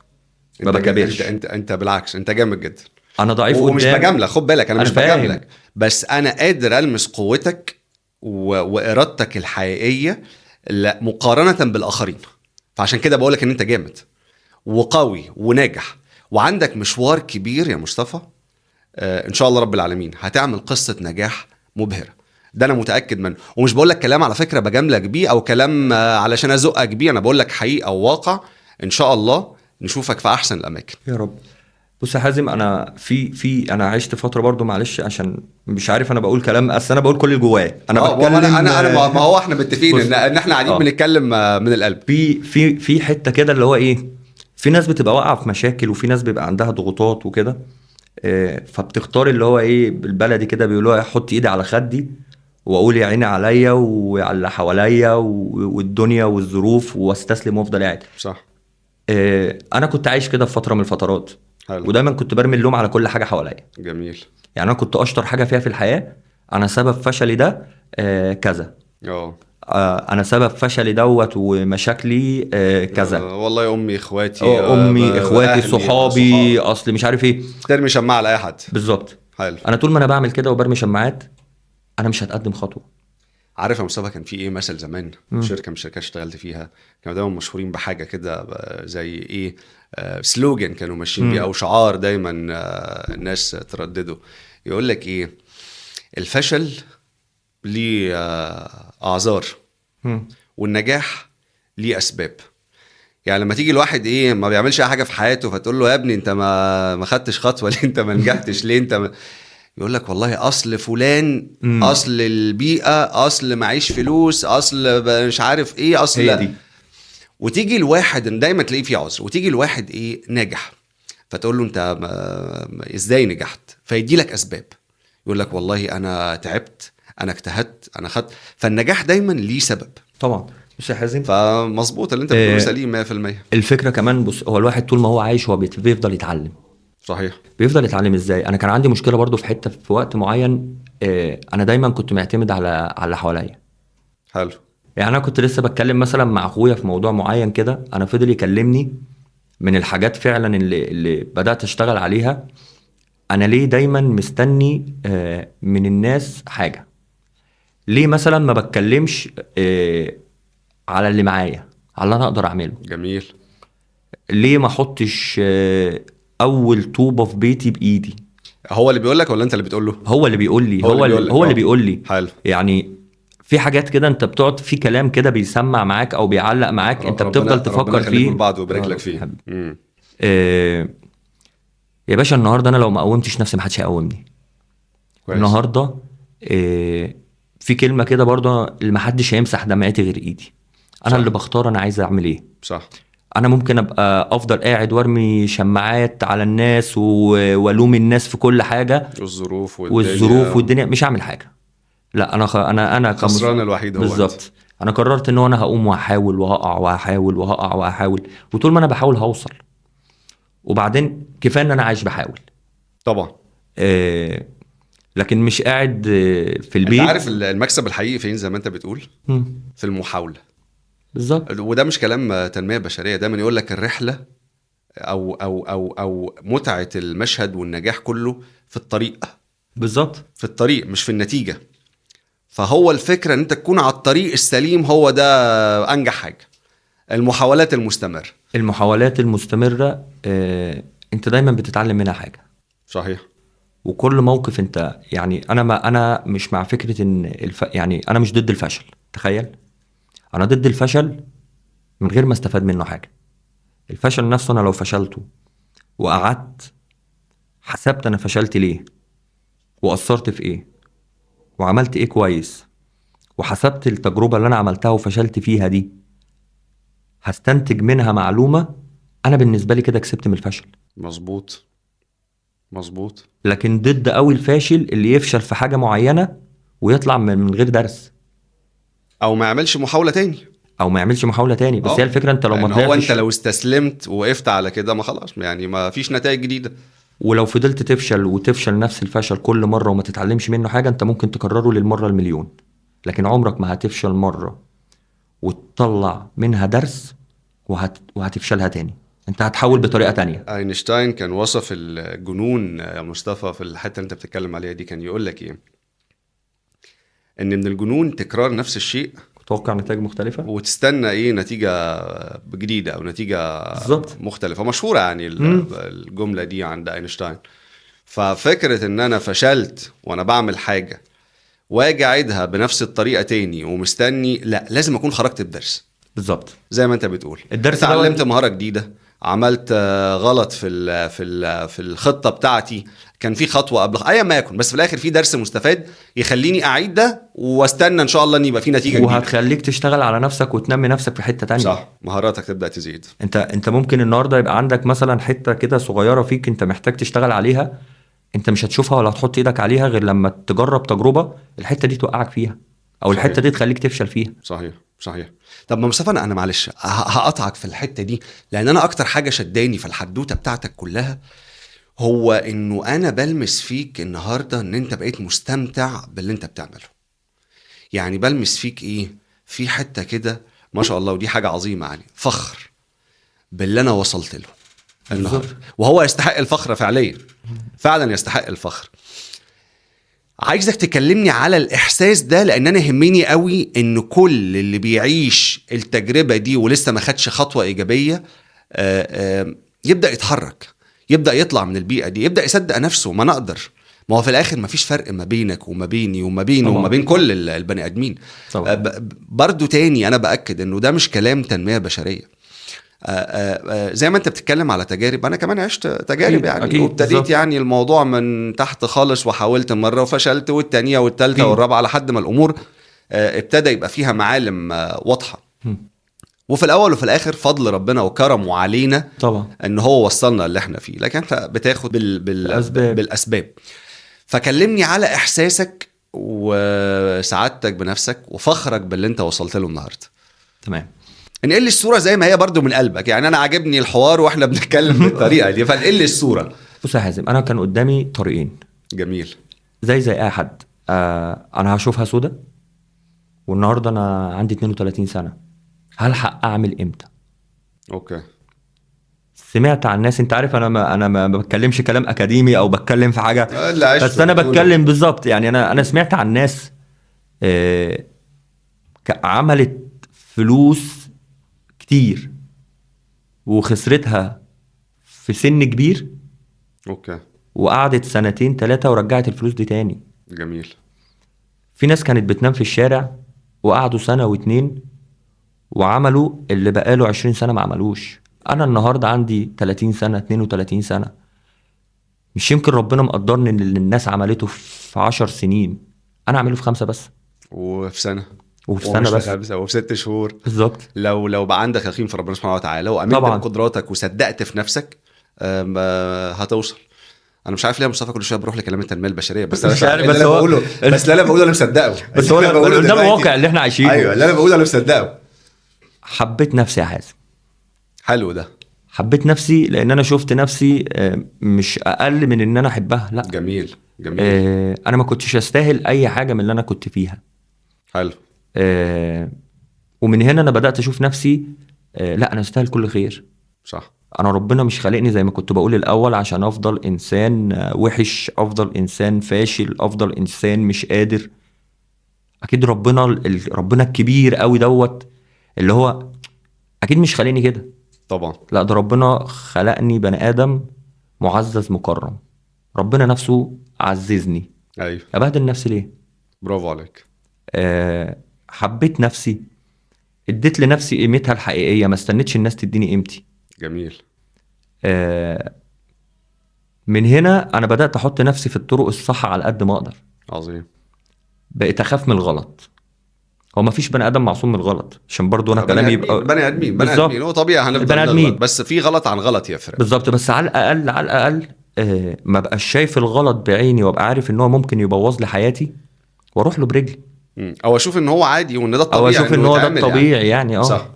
ما بكبرش. انت بالعكس انت جامد جدا. انا ضعيف ومش بجاملك، خد بالك انا مش بجاملك، بس انا قادر المس قوتك وارادتك الحقيقية مقارنة بالآخرين. فعشان كده بقولك ان انت جامد وقوي وناجح وعندك مشوار كبير يا مصطفى. ان شاء الله رب العالمين هتعمل قصة نجاح مبهرة، ده انا متأكد منه. ومش بقولك كلام على فكرة بجاملك بيه او كلام علشان ازقك بيه، انا بقولك حقيقة وواقع. ان شاء الله نشوفك في احسن الاماكن يا رب. بص يا حازم، انا في انا عشت فترة برضو، معلش عشان مش عارف انا بقول كلام، اصل انا بقول كل اللي جوايا. انا بتكلم انا ما هو احنا متفقين ان احنا قاعدين بنتكلم من القلب. في في حتة كده اللي هو ايه، في ناس بتبقى واقعه في مشاكل وفي ناس بيبقى عندها ضغوطات وكده، فبتختار اللي هو ايه بالبلدي كده بيقولوها احط ايدي على خدي واقول يا عيني عليا وعلى اللي حواليا والدنيا والظروف واستسلم وافضل قاعد. صح. انا كنت عايش كده في فترة من الفترات. حلو. ودايما كنت برمي اللوم على كل حاجة حواليا. جميل. يعني انا كنت اشطر حاجة فيها في الحياة، انا سبب فشلي ده كذا. انا سبب فشلي دوت ومشاكلي كذا. والله امي اخواتي، امي اخواتي صحابي، اصل مش عارف ايه. ترمي شماعة على اي حد. بالظبط. حلو. انا طول ما انا بعمل كده وبرمي شماعات انا مش هتقدم خطوة. عارف يا مصطفى كان في ايه مثل زمان؟ شركة من الشركات اشتغلت فيها كانوا دايما مشهورين بحاجة كده زي ايه، سلوجن كانوا ماشيين بيه او شعار دايما الناس تردده، يقول لك ايه، الفشل ليه اعذار والنجاح ليه اسباب. يعني لما تيجي الواحد ايه ما بيعملش اي حاجة في حياته، فتقول له يا ابني انت ما خدتش خطوة ليه، انت ما نجحتش ليه، انت ما... يقول لك والله اصل فلان، اصل البيئة، اصل معيش فلوس، اصل مش عارف ايه، اصل هي دي. وتيجي الواحد دايما تلاقيه فيه عذر، وتيجي الواحد ايه ناجح، فتقول له انت ازاي نجحت، فيدي لك اسباب، يقول لك والله انا تعبت، انا اجتهدت، انا خدت. فالنجاح دايما ليه سبب. طبعا. بص يا حازم، فمظبوط اللي انت بتقوله سليم 100%. الفكرة كمان، بص، هو الواحد طول ما هو عايش هو بيفضل يتعلم. صحيح. بيفضل يتعلم ازاي. انا كان عندي مشكلة برضو في حتة في وقت معين، انا دايما كنت معتمد على اللي حواليا. حلو. يعني انا كنت لسه بتكلم مثلا مع اخويا في موضوع معين كده، انا فضل يكلمني من الحاجات فعلا اللي بدات اشتغل عليها. انا ليه دايما مستني من الناس حاجة؟ ليه مثلا ما بتكلمش على اللي معايا، على اللي انا اقدر اعمله؟ جميل. ليه ما احطش اول طوبة في بيتي بايدي؟ هو اللي بيقول لك ولا انت اللي بتقول له؟ هو اللي بيقول لي. هو اللي بيقول لي. حلو. يعني في حاجات كده انت بتقعد في كلام كده بيسمع معاك او بيعلق معاك، انت بتفضل تفكر فيه. ربنا ويبارك لك فيه. يا باشا النهارده انا لو ما قومتش نفسي ما حدش هيقومني. النهارده في كلمة كده برضه، اللي ما حدش هيمسح دمعتي غير ايدي. انا صح. اللي بختار انا عايز اعمل ايه. صح. انا ممكن ابقى افضل قاعد وارمي شماعات على الناس والوم الناس في كل حاجة، والظروف والدنيا، مش هعمل حاجة. لا انا انا خسران الوحيد هو بالظبط. انا قررت ان انا هقوم وهحاول وهقع وهحاول وهقع وهحاول، وطول ما انا بحاول هوصل. وبعدين كفاية ان انا عايش بحاول طبعا. لكن مش قاعد في البيت. انت عارف المكسب الحقيقي فين زي ما انت بتقول؟ في المحاولة. بالظبط. وده مش كلام تنمية بشرية، دايما يقول لك الرحلة او او او او متعه المشهد والنجاح كله في الطريق. بالظبط، في الطريق مش في النتيجة. فهو الفكرة ان انت تكون على الطريق السليم، هو ده انجح حاجة. المحاولات المستمرة، المحاولات المستمرة انت دايما بتتعلم منها حاجة. صحيح. وكل موقف انت يعني انا مش مع فكرة ان يعني انا مش ضد الفشل، تخيل انا ضد الفشل من غير ما استفاد منه حاجة. الفشل نفسه انا لو فشلته وقعدت حسبت انا فشلت ليه وقصرت في ايه وعملت ايه كويس، وحسبت التجربة اللي انا عملتها وفشلت فيها دي، هستنتج منها معلومة. انا بالنسبة لي كده كسبت من الفشل. مظبوط مظبوط. لكن ضد قوي الفاشل اللي يفشل في حاجة معينة ويطلع من غير درس، او ما يعملش محاولة تاني، بس هي الفكرة انت لو ما طلعتش، هو انت لو استسلمت ووقفت على كده ما خلاص، يعني ما فيش نتائج جديدة. ولو فضلت تفشل وتفشل نفس الفشل كل مرة وما تتعلمش منه حاجة، انت ممكن تكرره للمرة المليون، لكن عمرك ما هتفشل مرة وتطلع منها درس وهتفشلها تاني. انت هتحاول بطريقة تانية. اينشتاين كان وصف الجنون يا مصطفى في الحتة اللي انت بتتكلم عليها دي، كان يقول لك ايه؟ ان من الجنون تكرار نفس الشيء وتوقع نتائج مختلفة وتستنى ايه نتيجة جديدة او نتيجة بالزبط مختلفة. مشهورة يعني الجملة دي عند اينشتاين. ففكرة ان انا فشلت وانا بعمل حاجة واجي اعيدها بنفس الطريقة تاني ومستني، لا، لازم اكون خرجت بدرس. بالظبط زي ما انت بتقول، الدرس اتعلمت مهارة جديدة، عملت غلط في ال في ال في الخطة بتاعتي، كان في خطوة قبل، ايا ما يكن، بس في الاخر في درس مستفاد يخليني اعيد ده واستنى ان شاء الله ان يبقى في نتيجة جديدة، وهتخليك تشتغل على نفسك وتنمي نفسك في حتة تانية. صح، مهاراتك تبدا تزيد. انت ممكن النهارده يبقى عندك مثلا حتة كده صغيرة فيك انت محتاج تشتغل عليها، انت مش هتشوفها ولا هتحط ايدك عليها غير لما تجرب تجربه الحتة دي توقعك فيها، او صحيح. الحتة دي تخليك تفشل فيها. صحيح صحيح. طب ما مصطفى انا معلش هقطعك في الحتة دي، لان انا اكتر حاجة شداني في الحدوتة بتاعتك كلها هو انه انا بلمس فيك النهارده ان انت بقيت مستمتع باللي انت بتعمله. يعني بلمس فيك ايه في حتة كده ما شاء الله، ودي حاجة عظيمة، يعني فخر باللي انا وصلت له النهارده، وهو يستحق الفخر فعليا، فعلا يستحق الفخر. عايزك تكلمني على الإحساس ده، لأن أنا يهمني قوي إن كل اللي بيعيش التجربة دي ولسه ما خدش خطوة إيجابية يبدأ يتحرك، يبدأ يطلع من البيئة دي، يبدأ يصدق نفسه ما نقدر. ما هو في الآخر ما فيش فرق ما بينك وما بيني وما بينه وما بين كل البني آدمين. برضو تاني أنا بأكد إنه ده مش كلام تنمية بشرية. زي ما انت بتتكلم على تجارب، انا كمان عشت تجارب يعني، وابتديت يعني الموضوع من تحت خالص، وحاولت مرة وفشلت، والتانية والتالتة والرابعة، لحد ما الامور ابتدى يبقى فيها معالم واضحة. وفي الاول وفي الاخر فضل ربنا وكرمه علينا طبعا ان هو وصلنا اللي احنا فيه، لكن انت بتاخد بالاسباب. فكلمني على احساسك وسعادتك بنفسك وفخرك باللي انت وصلت له النهارده. تمام. انقل لي الصورة زي ما هي برضو من قلبك، يعني انا عاجبني الحوار واحنا بنتكلم بالطريقة دي، فانقل لي الصورة. بص يا حازم، انا كان قدامي طريقين. جميل. زي اي حد، انا هشوفها سودة، والنهارده انا عندي 32 سنة، هلحق اعمل امتى؟ okay. سمعت عن الناس، انت عارف انا ما بتكلمش كلام اكاديمي او بتكلم في حاجة، بس انا بتكلم بالظبط. يعني انا سمعت عن ناس عملت فلوس كتير وخسرتها في سن كبير. okay. وقعدت 2-3 ورجعت الفلوس دي تاني. جميل. في ناس كانت بتنام في الشارع وقعدوا سنة واتنين وعملوا اللي بقاله 20 سنة ما عملوش. انا النهارده عندي 30 سنة، 32 سنة، مش يمكن ربنا مقدرني ان اللي الناس عملته في 10 سنين انا اعمله في 5 بس، وفي سنة، وفي سنة بس، 5، وفي 6 شهور بالظبط. لو بقى عندك يقين في ربنا سبحانه وتعالى وامنت بقدراتك وصدقت في نفسك هتوصل. انا مش عارف ليه يا مصطفى كل شوية بروح لكلام التنمية البشرية، بس انا مش عارف، بس هو بقوله، بس اللي انا بقوله انا مصدقه، بس هو ده الواقع اللي احنا عايشينه. ايوه اللي انا بقوله انا مصدقه. حبيت نفسي يا حازم. حلو ده. حبيت نفسي لان انا شفت نفسي مش اقل من ان انا احبها. لا جميل جميل. انا ما كنتش استاهل اي حاجة من اللي انا كنت فيها. حلو. ومن هنا انا بدات اشوف نفسي، لا انا استاهل كل خير. صح. انا ربنا مش خالقني زي ما كنت بقول الاول عشان افضل انسان وحش، افضل انسان فاشل، افضل انسان مش قادر. اكيد ربنا الكبير قوي دوت اللي هو اكيد مش خالقني كده طبعا. لا ده ربنا خلقني بني ادم معزز مكرم، ربنا نفسه عززني. ايوه. ابهدل نفسي ليه؟ برافو عليك. حبيت نفسي، اديت لنفسي قيمتها الحقيقية، ما استنيتش الناس تديني قيمتي. جميل. من هنا انا بدات احط نفسي في الطرق الصح على قد ما اقدر. عظيم. بقيت اخاف من الغلط. هو ما فيش بني ادم معصوم من الغلط، عشان برضو انا كلامي يبقى بني ادمين، بني ادمين هو طبيعي هنفضل نغلط، بس في غلط عن غلط يفرق. بالظبط. بس على الاقل، على الاقل ما بقاش شايف الغلط بعيني وابقى عارف ان هو ممكن يبوظ لي حياتي واروح له برجلي، او اشوف ان هو عادي وان ده الطبيعي، او اشوف ان هو ده الطبيعي يعني. صح.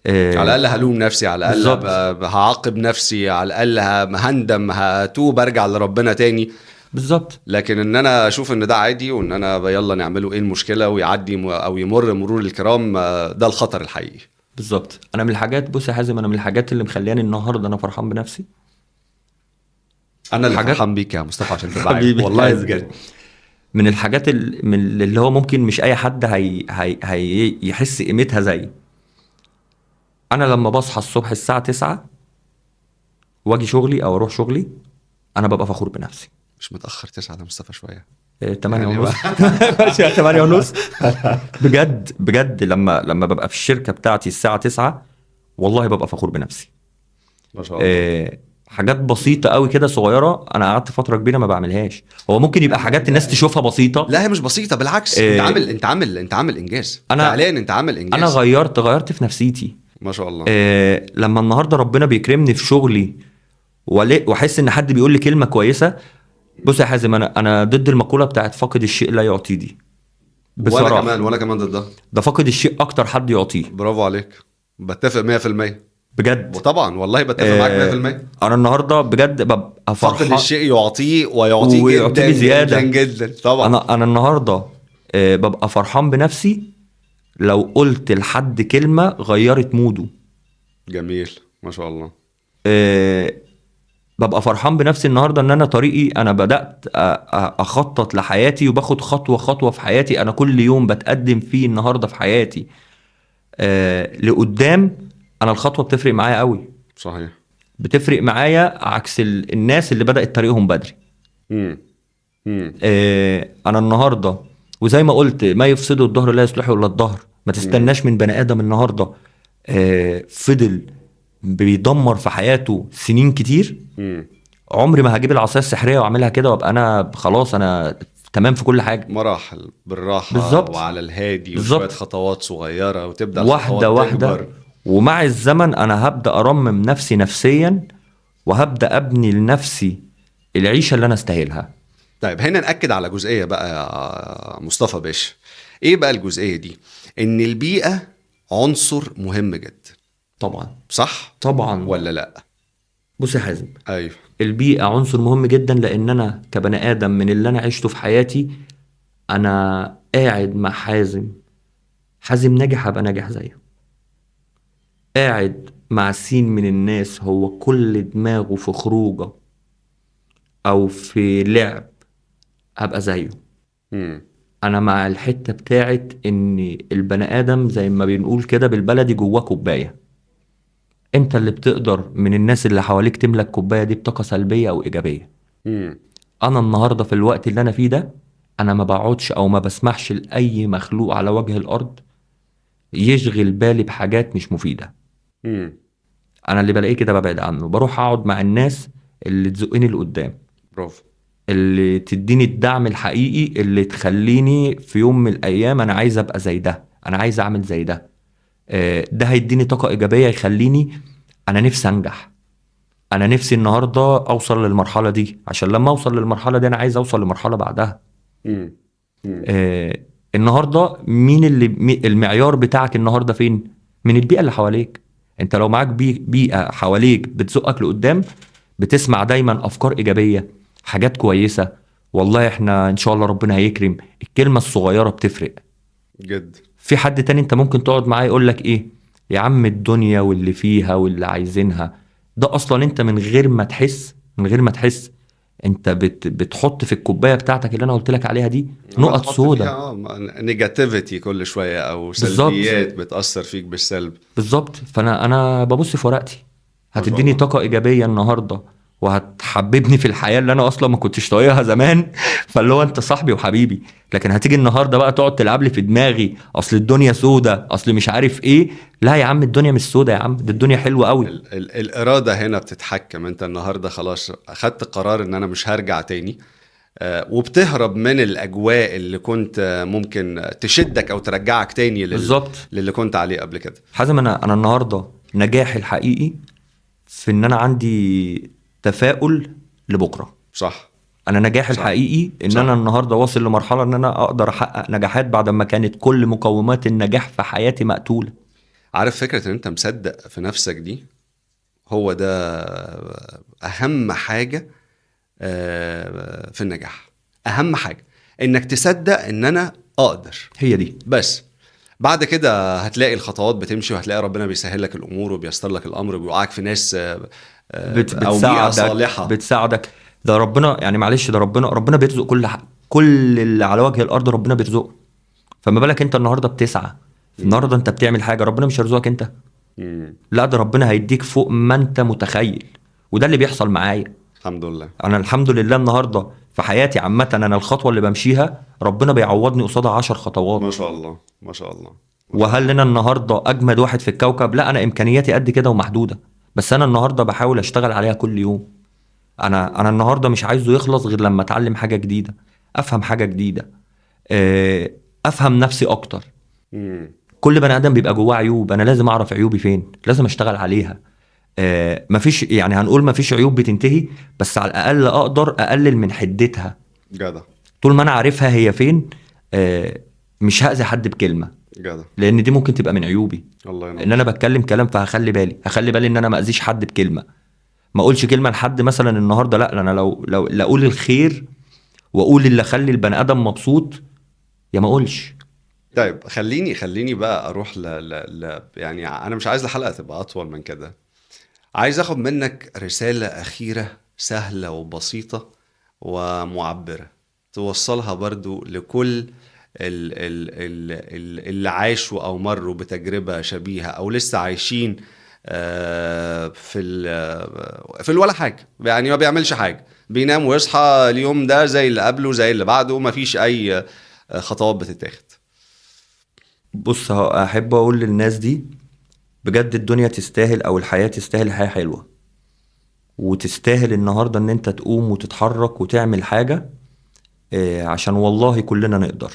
على الاقل هلوم نفسي، على الاقل هعاقب نفسي، على الاقل هندم، هتوب، ارجع لربنا تاني. بالظبط. لكن ان انا اشوف ان ده عادي وان انا يلا نعمله ايه المشكلة ويعدي او يمر مرور الكرام، ده الخطر الحقيقي. بالظبط. انا من الحاجات، بص يا حازم، انا من الحاجات اللي مخلياني النهارده انا فرحان بنفسي. انا اللي فرحان بيك يا مصطفى عشان تبقى عارف والله بجد. من الحاجات اللي هو ممكن مش اي حد هي يحس قيمتها زي انا. لما بصحى الصبح الساعة 9 واجي شغلي او اروح شغلي، انا ببقى فخور بنفسي. مش متاخر 9 ده مصطفى شوية؟ 8:30. ماشي 8:30. بجد بجد لما ببقى في الشركة بتاعتي الساعة 9 والله ببقى فخور بنفسي. ما شاء الله. حاجات بسيطة قوي كده صغيرة، انا قعدت فترة كبيرة ما بعملهاش. هو ممكن يبقى حاجات الناس تشوفها بسيطة، لا هي مش بسيطة بالعكس. انت عامل انجاز فعليا، انت عامل انجاز. انا غيرت في نفسيتي. ما شاء الله. لما النهارده ربنا بيكرمني في شغلي واحس ان حد بيقول لي كلمة كويسة. بص يا حازم، انا ضد المقولة بتاعت فاقد الشيء لا يعطيه دي بصراحة. وانا كمان ضدها. ده فاقد الشيء اكتر حد يعطيه. برافو عليك، بتفق 100% بجد. وطبعا والله بتفق معاك 100%. انا النهارده بجد ببقى فرحان. فاقد الشيء يعطيه ويعطيه جدا جدا جدا. طبعا انا النهارده ببقى فرحان بنفسي لو قلت لحد كلمة غيرت موده. جميل، ما شاء الله. ببقى فرحان بنفسي النهارده ان انا طريقي، انا بدات اخطط لحياتي وباخد خطوة خطوة في حياتي. انا كل يوم بتقدم فيه النهارده في حياتي لقدام. انا الخطوة بتفرق معايا قوي. صحيح، بتفرق معايا عكس الناس اللي بدات طريقهم بدري. انا النهارده وزي ما قلت، ما يفسده الظهر لا يصلحه الا الظهر. ما تستناش من بني ادم النهارده فضل بيدمر في حياته سنين كتير. عمري ما هجيب العصاية السحريه واعملها كده وابقى انا خلاص انا تمام في كل حاجة. مراحل، بالراحة. بالزبط. وعلى الهادي، وشوية خطوات صغيرة وتبدا واحدة واحدة تكبر. ومع الزمن انا هبدا ارمم نفسي نفسيا، وهبدا ابني لنفسي العيشة اللي انا استاهلها. طيب هنا نأكد على جزئية بقى يا مصطفى باشا. ايه بقى الجزئية دي؟ ان البيئة عنصر مهم جدا. طبعا. صح؟ طبعا. ولا لا؟ بص يا حازم، ايوه، البيئة عنصر مهم جدا، لان انا كبني ادم من اللي انا عشته في حياتي، انا قاعد مع حازم، حازم ناجح هبقى ناجح زيه. قاعد مع سين من الناس هو كل دماغه في خروجه او في لعب، هبقى زيه. انا مع الحتة بتاعت ان البني ادم زي ما بنقول كده بالبلدي جواه كوباية. انت اللي بتقدر من الناس اللي حواليك تملك كوباية دي بطاقة سلبية او ايجابية. انا النهارده في الوقت اللي انا فيه ده، انا ما بقعدش او ما بسمحش لاي مخلوق على وجه الارض يشغل بالي بحاجات مش مفيدة. انا اللي بلاقيه كده ببعد عنه، بروح اقعد مع الناس اللي تزقني لقدام، برافو، اللي تديني الدعم الحقيقي، اللي تخليني في يوم من الايام انا عايز ابقى زي ده، انا عايز اعمل زي ده. ده هيديني طاقة ايجابية يخليني انا نفسي انجح، انا نفسي النهارده اوصل للمرحلة دي، عشان لما اوصل للمرحلة دي انا عايز اوصل لمرحلة بعدها. النهارده مين اللي المعيار بتاعك النهارده فين؟ من البيئة اللي حواليك. انت لو معاك بيئة حواليك بتزقك لقدام، بتسمع دايما افكار ايجابية، حاجات كويسة، والله احنا ان شاء الله ربنا هيكرم، الكلمة الصغيرة بتفرق جد. في حد تاني انت ممكن تقعد معاه يقول لك ايه يا عم الدنيا واللي فيها واللي عايزينها، ده اصلا انت من غير ما تحس، من غير ما تحس انت بتحط في الكوباية بتاعتك اللي انا قلت لك عليها دي نقط سوداء، negativity كل شوية او سلبيات بتاثر فيك بالسلب. بالظبط. فانا ببص في ورقتي، هتديني طاقة ايجابية النهارده وهتحببني في الحياة اللي انا اصلا ما كنتش طايقها زمان، فاللي هو انت صاحبي وحبيبي. لكن هتيجي النهارده بقى تقعد تلعب لي في دماغي اصل الدنيا سودة، اصل مش عارف ايه. لا يا عم الدنيا مش سودة يا عم، ده الدنيا حلوة قوي. الارادة هنا بتتحكم. انت النهارده خلاص اخدت قرار ان انا مش هرجع تاني، وبتهرب من الاجواء اللي كنت ممكن تشدك او ترجعك تاني للي كنت عليه قبل كده. حازم انا النهارده نجاحي الحقيقي في ان انا عندي تفاؤل لبكرة. صح. انا نجاحي الحقيقي ان صح. انا النهارده واصل لمرحلة ان انا اقدر احقق نجاحات بعد ما كانت كل مقومات النجاح في حياتي مقتوله. عارف فكرة ان انت مصدق في نفسك دي، هو ده اهم حاجة في النجاح. اهم حاجة انك تصدق ان انا اقدر، هي دي بس. بعد كده هتلاقي الخطوات بتمشي، وهتلاقي ربنا بيسهل لك الامور وبيسر لك الامر وبيوقعك في ناس بتساعدك صالحة. بتساعدك. ده ربنا يعني معلش، ده ربنا بيرزق كل اللي على وجه الارض، ربنا بيرزقه. فما بالك انت النهارده بتسعى، النهارده انت بتعمل حاجة، ربنا مش هيرزقك انت؟ لا، ده ربنا هيديك فوق ما انت متخيل. وده اللي بيحصل معايا الحمد لله. انا الحمد لله النهارده في حياتي عامة، انا الخطوة اللي بمشيها ربنا بيعوضني قصادها 10 خطوات. ما شاء الله ما شاء الله. وهل انا النهارده اجمد واحد في الكوكب؟ لا، انا امكانياتي قد كده ومحدوده، بس انا النهارده بحاول اشتغل عليها كل يوم. انا النهارده مش عايزه يخلص غير لما اتعلم حاجة جديدة، افهم حاجة جديدة، افهم نفسي اكتر. كل بني ادم بيبقى جواه عيوب، انا لازم اعرف عيوبي فين، لازم اشتغل عليها. مفيش يعني هنقول مفيش عيوب بتنتهي، بس على الاقل اقدر اقلل من حدتها. جدع. طول ما انا عارفها هي فين، مش هأذي حد بكلمه. جدع. لان دي ممكن تبقى من عيوبي. الله ينور. ان انا بتكلم كلام، فهخلي بالي، هخلي بالي ان انا ما اذيش حد بكلمه، ما اقولش كلمة لحد مثلا النهارده. لا، انا لو لا اقول الخير واقول اللي اخلي البني ادم مبسوط، يا ما اقولش. طيب خليني بقى اروح ل يعني انا مش عايز الحلقة تبقى اطول من كده. عايز اخد منك رسالة اخيرة سهلة وبسيطة ومعبره، توصلها برضو لكل اللي عاشوا او مروا بتجربه شبيهه او لسه عايشين في الولا حاجة، يعني ما بيعملش حاجة، بينام ويصحى اليوم ده زي اللي قبله زي اللي بعده، ما فيش اي خطوات بتتاخد. بص، احب اقول للناس دي بجد الدنيا تستاهل، او الحياة تستاهل حياة حلوة، وتستاهل النهارده ان انت تقوم وتتحرك وتعمل حاجة، عشان والله كلنا نقدر،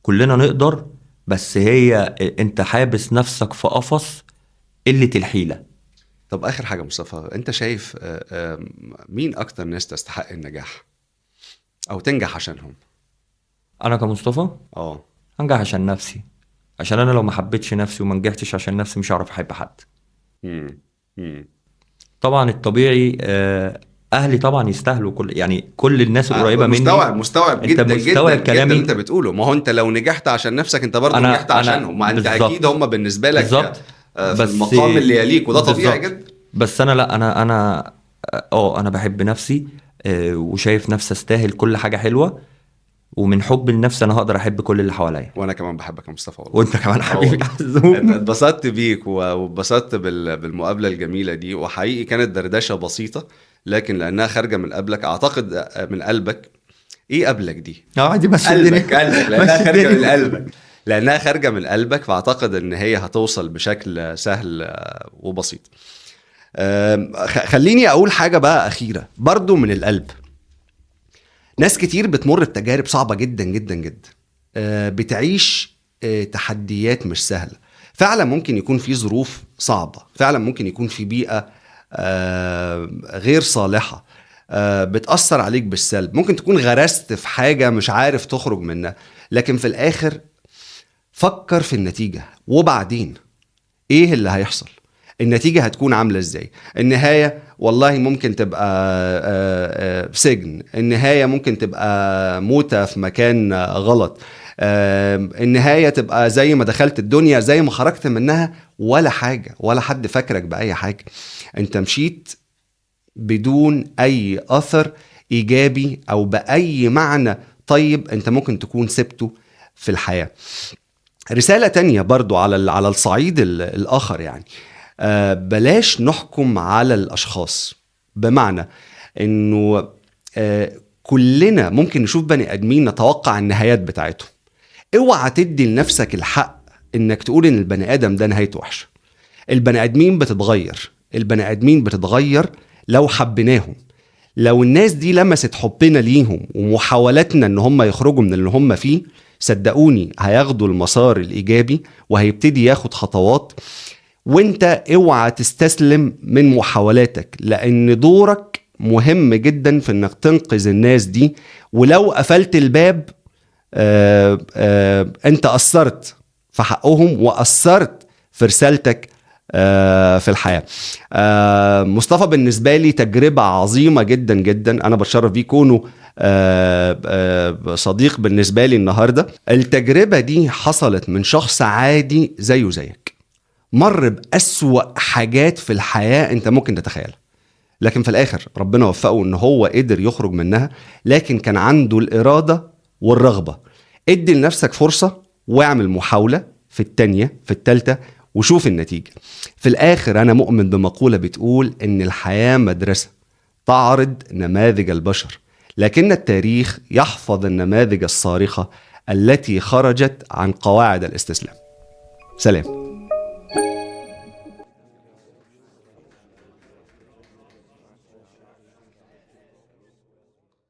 كلنا نقدر. بس هي انت حابس نفسك في قفص قلة الحيلة. طب اخر حاجة مصطفى، انت شايف مين اكتر ناس تستحق النجاح او تنجح عشانهم؟ انا كمصطفى هنجح عشان نفسي، عشان انا لو ما حبيتش نفسي وما نجحتش عشان نفسي مش هعرف احب حد. طبعا الطبيعي اهلي طبعا يستاهلوا كل، يعني كل الناس القريبة مني. مستوعب جدا جدا جدا اللي انت بتقوله. ما هو انت لو نجحت عشان نفسك انت برضه نجحت عشانهم، ما انت اكيد هم بالنسبة لك في المقام اللي يليك، وده طبيعي جدا. بس انا لا، انا انا انا بحب نفسي، وشايف نفسي استاهل كل حاجة حلوة، ومن حب لنفسي انا هقدر احب كل اللي حواليا. وانا كمان بحبك يا مصطفى والله. وانت كمان حبيبي. اتبسطت بيك واتبسطت بالمقابلة الجميلة دي، وحقيقي كانت دردشة بسيطة، لكن لانها خارجه من قبلك اعتقد من قلبك. ايه قبلك دي؟ عادي، بس قلبك، قلبك، لانها خارجه من قلبك، لانها خارجه من قلبك، فاعتقد ان هي هتوصل بشكل سهل وبسيط. خليني اقول حاجة بقى اخيرة برضو من القلب. ناس كتير بتمر بتجارب صعبة جدا جدا جدا، بتعيش تحديات مش سهلة. فعلا ممكن يكون في ظروف صعبة، فعلا ممكن يكون في بيئة غير صالحه بتأثر عليك بالسلب، ممكن تكون غرست في حاجة مش عارف تخرج منها، لكن في الآخر فكر في النتيجة، وبعدين إيه اللي هيحصل؟ النتيجة هتكون عاملة إزاي؟ النهاية والله ممكن تبقى سجن، النهاية ممكن تبقى موتة في مكان غلط، النهاية تبقى زي ما دخلت الدنيا زي ما خرجت منها، ولا حاجة، ولا حد فاكرك بأي حاجة. انت مشيت بدون أي أثر إيجابي أو بأي معنى طيب أنت ممكن تكون سبته في الحياة. رسالة تانية برضو على الصعيد الآخر، يعني بلاش نحكم على الأشخاص، بمعنى أنه كلنا ممكن نشوف بني آدمين نتوقع النهايات بتاعتهم. اوعى تدي لنفسك الحق أنك تقول أن البني آدم ده نهايته وحشة. البني آدمين بتتغير، البني آدمين بتتغير لو حبيناهم، لو الناس دي لمست حبنا ليهم ومحاولاتنا ان هم يخرجوا من اللي هم فيه، صدقوني هياخدوا المسار الايجابي وهيبتدي ياخد خطوات. وانت اوعى تستسلم من محاولاتك، لان دورك مهم جدا في انك تنقذ الناس دي. ولو قفلت الباب انت قصرت في حقهم وقصرت في رسالتك في الحياة. مصطفى بالنسبة لي تجربة عظيمة جدا جدا، أنا بتشرف بيه كونه صديق بالنسبة لي النهاردة. التجربة دي حصلت من شخص عادي زيه زيك، مر بأسوأ حاجات في الحياة أنت ممكن تتخيلها، لكن في الآخر ربنا وفقه إن هو قدر يخرج منها، لكن كان عنده الإرادة والرغبة. ادي لنفسك فرصة واعمل محاولة في التانية في التالتة وشوف النتيجة. في الآخر أنا مؤمن بمقولة بتقول إن الحياة مدرسة تعرض نماذج البشر، لكن التاريخ يحفظ النماذج الصارخة التي خرجت عن قواعد الاستسلام. سلام.